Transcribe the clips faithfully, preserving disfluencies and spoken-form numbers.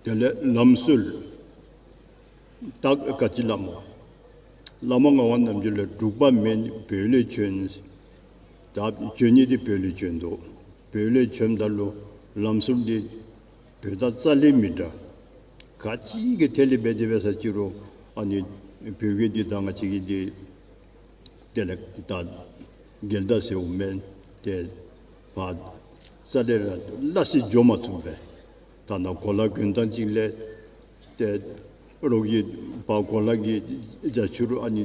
དེ་ལས་ལམ་སྲོལ། ད་ག་ཅི་བླ་མ། བླ་མ་ངག་དབང་རྣམ་རྒྱལ་ལས་འབྲུག་པ་མེན་བོད་ལས་བྱོན། ད་བྱོན་ནི་འདི་བོད་ལས་བྱོན་དོ། བོད་ལས་བྱོནམ་ད་ལུ་ལམ་སྲོལ་འདི་བོད་དང་རྩ་ལས་མི་འདྲ། ག་ཅི་གི་ཐད་ལས་འབད་དེ་འབད་ས་ཅི་རུང་ཨ་ནི་བོད་ཀྱི་འདི་དང་ང་བཅས་ཀྱི་འདི་དེ་ལས་ད་འགལ་ཟླ་ཟེརཝ་མེན། ཏེ་ཕར་རྩ་ལས་ར་སླ་བསྲེ་འགྱོ་མ་ཚུགས་པས། ད་ནཱ་གོ་ལ་གྱོན་ཐངས་ཅིག་ལས་ཏེ་རོགས་ཀྱིས་ཕར་གོ་ལ་གི་རྒྱ་ཆུ་རུ་ཨ་ནི་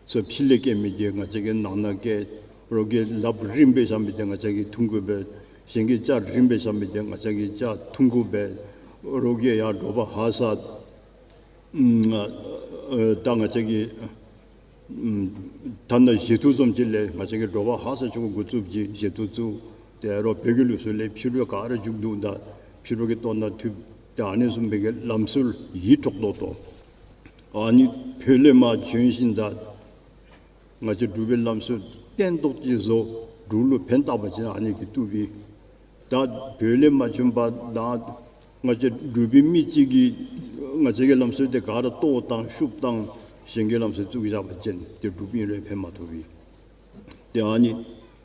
ཚུ་ཕྱི་ལས་བཀལ་མི་འདི་ང་བཅས་ཀྱིས་ནང་ན་བཀལ། རོགས་ཀྱིས་ལགཔ་རིངམ་སྦེ་བཞག་མི་འདི་ང་བཅས་ཀྱིས་འཐུང་དགོ་པས། གཞན་གྱིས་ལྕགས་རིངམ་སྦེ་བཞག་མི་འདི་ང་བཅས་ཀྱིས་ལྕགས་འཐུང་དགོ་པས། རོགས་ཀྱིས་ཡར་དྲོ་པ་ཧ་སག་ཨ་ཨ་ད་ང་བཅས་ཀྱིས་ཨམ་ཐ་ན་བཞེས་ཐུག་བཟུམ་ཅིག་ལས་ང་བཅས་ཀྱིས་དྲོ་པ་ཧ་སག་ཆུ་འགོ་བཙུགསཔ་ཅིག་བཞེས་ཐུག་བཙུགས། ཏེ་རོགས་བོད་ཀྱི་ལུགས་སྲོལ་ལས་ཕྱི་རུ་ག་ར་འཇུག་འདུག། ད་ཕྱི་རུ་གི་ལྟོ་ནང་འཐུང་། ཏེ་ཨ་ནི་བཟུམ་སྦེ་གི་ལམ་སྲོལ་ཡིད་འཕྲོག་ཏོག་ཏོ། ཨ་ནི་བོད་ལས་མར་བྱོན་ཞིནམ་ད་ང་བཅས་འབྲུག་པའི་ལམ་སྲོལ་བརྟན་ཏོག་ཅིག་བཟོ། འབྲུག་ལུ་ཕན་བཏགས་པ་ཅིན་ཨ་ནི་གིས་བཏུབ་པས། ད་བོད་ལས་མར་བྱོན་པ་དང་ང་བཅས་འབྲུག་པའི་མི་གཅིག་གིས་ང་བཅས་ཀྱི་ལམ་སྲོལ་འདི་ག་ར་གཏོར་བཏང་བཤུབ་བཏང་། གཞན་གྱི་ལམ་སྲོལ་བཙུགས་བཞག་པ་ཅིན་ཏེ་འབྲུག་པའི་རེ་ཕན་མ་ཐོགས་པས། ཏེ་ཨ་ནི་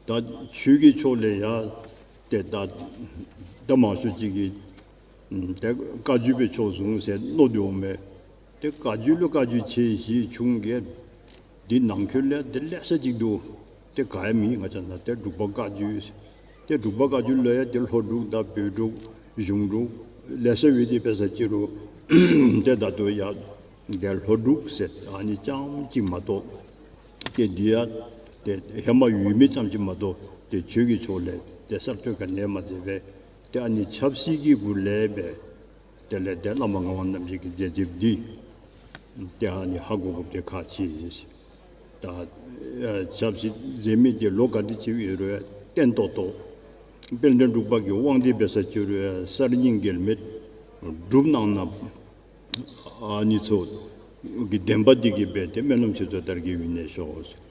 ད་ཆོས་ཀྱི་ཕྱོགས་ལས་ཡང་ཏེ་ད་ད་མང་ཤོས་ཅིག་གིས་ཨམ་ཏེ་བཀའ་བརྒྱུད་པའི་ཕྱོགས་བཟུང་ཟེར་མནོ་དོ་འོང་མས། ཏེ་བཀའ་བརྒྱུད་ལུ་བཀའ་བརྒྱུད་ཆེ་བཞི་ཆུང་བརྒྱད་འདི་ནང་འཁོད་ལས་ཏེ་ལེ་ཤ་ཅིག་འདུག། ཏེ་ག་ཡང་མེད། ང་བཅས་ནཱ་ཏེ་འབྲུག་པ་བཀའ་བརྒྱུད། ཏེ་འབྲུག་པ་བཀའ་བརྒྱུད་ལུ་ཡང་ཏེ་ལྷོ་འབྲུག་དང་བོད་འབྲུག་གཞུང་འབྲུག་ལེ་ཤ་ཡོད་དེ་འབད་ས་ཅི་རུང་ཏེ་ད་ལྟོ་ཡང་ཏེ་ལྷོ་འབྲུག་ཟེར་ཨ་ནི་རྐྱངམ་ཅིག་མ་གཏོགས་ཏེ་འདི་ཡང་ཏེ་ཧེ་མ་ཡོད་མི་རྐྱངམ་ཅིག་མ་གཏོགས་ཏེ་ཆོས་ཀྱི་ཕྱོགས་ལས་ཏེ་གསར་གཏོད་ག་ནི་ཡང་མ་མཛད་པས། ཏེ་ཨ་ནི་ཆབ་སྲིད་ཀྱི་སྒོ་ལས་སྦེ་དེ་ལས་ཏེ་བླ་མ་ངག་དབང་རྣམ་རྒྱལ་གྱི་མཛད་རྗེས་འདི་ཏེ་ཨ་ནི་ཧ་གོ་དགོཔ་འདི་ཁག་ཆེ། ད་ཨ་ཆབ་སྲིད་མཛད་མི་འདི་ལོ་ག་དེ་ཅིག་ཡོད་རུང་བརྟན་ཏོག་ཏོ། དཔལ་ལྡན་འབྲུག་པ་གི་དབང་འདི་འབད་ས་ཅི་རུང་གསར་རྙིང་འགལ་མེད་སྒྲུབ་གནང་ན་ཨ་ནི་ཚུ་གི་བདེན་པ་འདི་གིས་སྦེ་ཏེ་སྨོན་ལམ་ཆེ་ཚུ་དར་རྒྱས་འོང་ནི་ཤོག།